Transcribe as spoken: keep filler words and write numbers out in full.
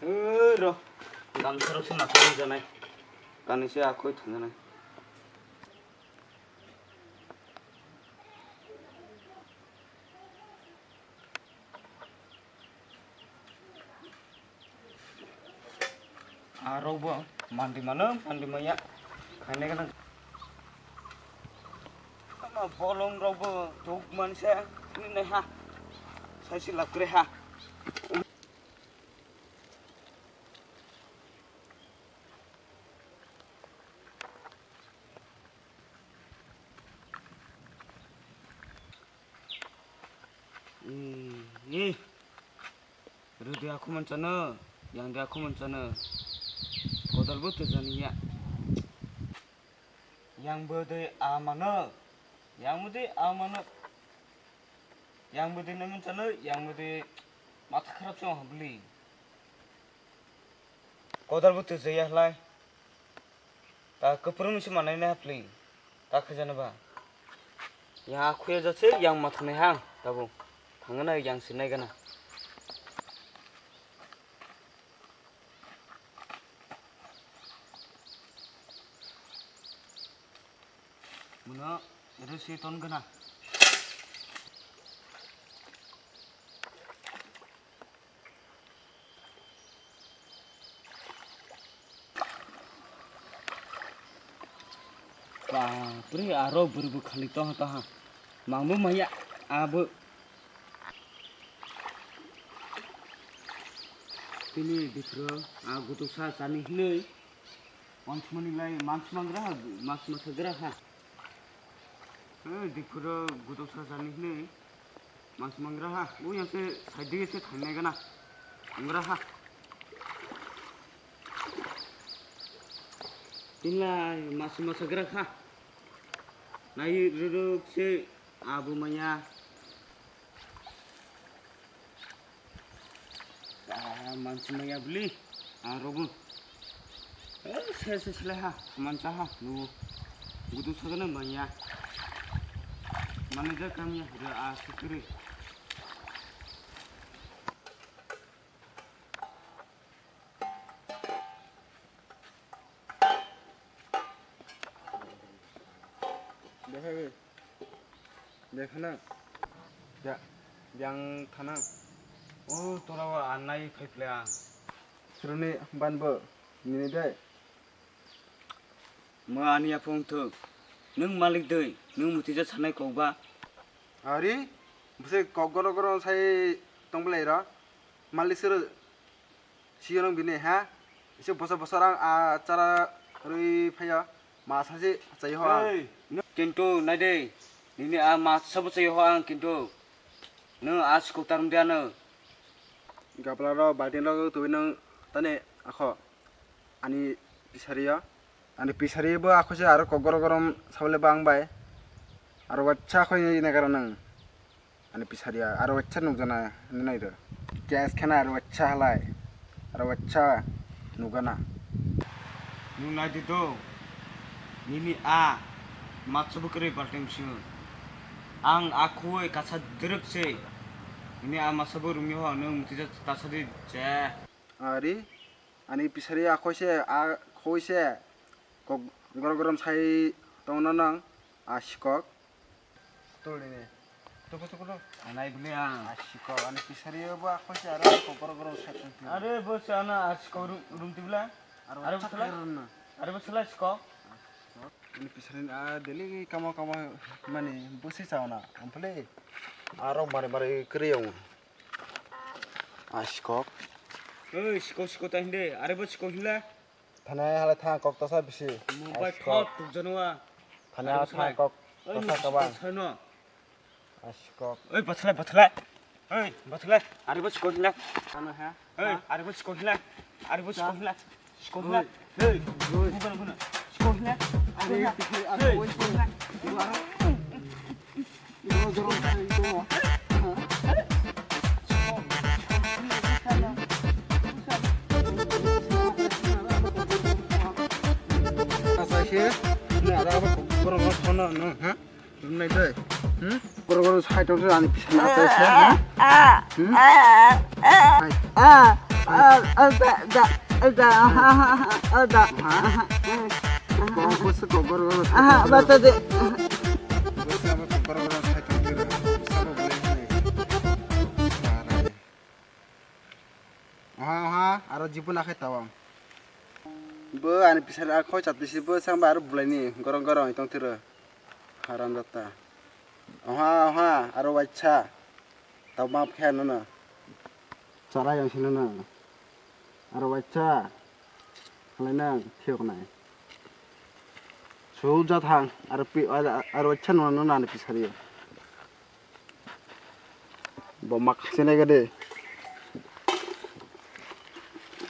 Oi, ro. Gamsa rok se nakhung janai. Kani se akhoi thangjanai. Arokbo mandi mano, mandi maya. Khainai gana. Ama bolong rokbo tuk manse, ini ha. Saisi lapkre ha. Ee, ee. Rwdi akhumon chano, yangdi akhumon chano. Kodalbo twijani ya. Yang bwdwi a mano, yang bwdwi a mano, yang bwdwi naimon chano, yang bwdwi matha kharap se wngkha bwlwi. Kodalbo twijaya hlai. Ta kwphrwngni se manai na hapli. Ta khajana ba. Yang akhuya jase yang mathanai hang tabuk. Thangana yang sinai gana. Muno rwsi ton gana. Bapre, aro bwrwi bwkhali toha toha. Mangbo maya abo. Tini biphro a gutusa chani hinwi. Wansmani lai mansmangra ha, mansma sagra ha. Eh, dikphuro gutok sa sani hinwi mas mangra ha. Ui yang se side dige se thainai gana. Mangra ha. Tinlai mas mas gra ha. Nai ruruk se abu maya. Ah, mansi maya beli. Ah, rogo. Eh, se se sele ha, mansa ha, nu. Gudu sagana maya. Manager kam ya, re a sukri. Dekhana. Ya, yang thana. Oh, tora wa anai phai phle ang. Sruni ban bo, nini dai. Mo ani aphung thuk. Nwng malik doi, nwng mutija sanai kok ba. Ari, bwsai kok goro goro sai tong belai ro. Malik sir sio nang bini ha. Ise bosa bosa rang a chara rui phayo. Ma sa se chai ho ang. Ei, no. Kintu nai de, nini a ma sa bo chai ho ang kintu. Nwng a sikok tarum dia no. Gabla ro, baltin ro, tubui nwng tani akho. Ani pisari ya. Ani pisari bo akho se aro kok goro gorom sabole bang bai. Aro wacha khoi ni nagara nang. Ani pisari ya. Aro wacha nukjana ni nai do. Gas khana aro wacha halai. Aro wacha nugana. Nung nai di do. Nini a matsa bukri balting sing. Ang akhoi kasa direk se. Nini a matsa bo rumi ho nung mutija tasadi je. Ari. Ani pisari a khoi se, a khoi se, kok goro gorom sai tongno nang, a sikok. Tolini. Toko, toko, toko. Anai bini ang. A sikok, ani pisari bo a khoi se, aro kok goro gorom sai tong. Are bo se ana a sikok rum, rum tibla. Aro are bo sala. Are bo sala sikok. Ani pisari a daily kamo kamo mani bo se chauna. Ample. Aro mari mari kri yong. A sikok. Oi, sikok, sikok ta hinde. Are bo sikok hinla. Thana hala tha kok tasa bisi. Mumbai thot tuk janwa. Thana tha kok tasa kaba. Thano. A sikok. Oi, bathlai, bathlai. Oi, bathlai. Are bo sikok hinla. Thana ha. Oi, are bo sikok hinla. Are bo sikok hinla. Sikok hinla. Oi. Oi. Bukan, bukan. Sikok hinla. Are, are, are. Borok rok phano no, ha? Rumnai doi. Hmm? Borok rok side rok ani pisa na tong se, ha? Hmm? Ah, ah, da, da, ah, da, ah, ah, ah, ah, da. Aha. Aha. Aha. Bong ko se kokor goro. Aha, bata de. Bose amo kokor goro sai tong tiro. Sabo bole hini. Aha, aha, aro jibu na khai tawang. Bo ani pisari a khoi chati si bo sangba aro bulaini gorong gorong tong tiro. Haram data. Oha, oha, aro waisa. Tau map khe nono. Chara yang sino na. Aro waisa. Khalai nang thiyok nai. Su ja thang. Aro pi, aro, aro waisa nono nani pisari. Bo mak sene gade.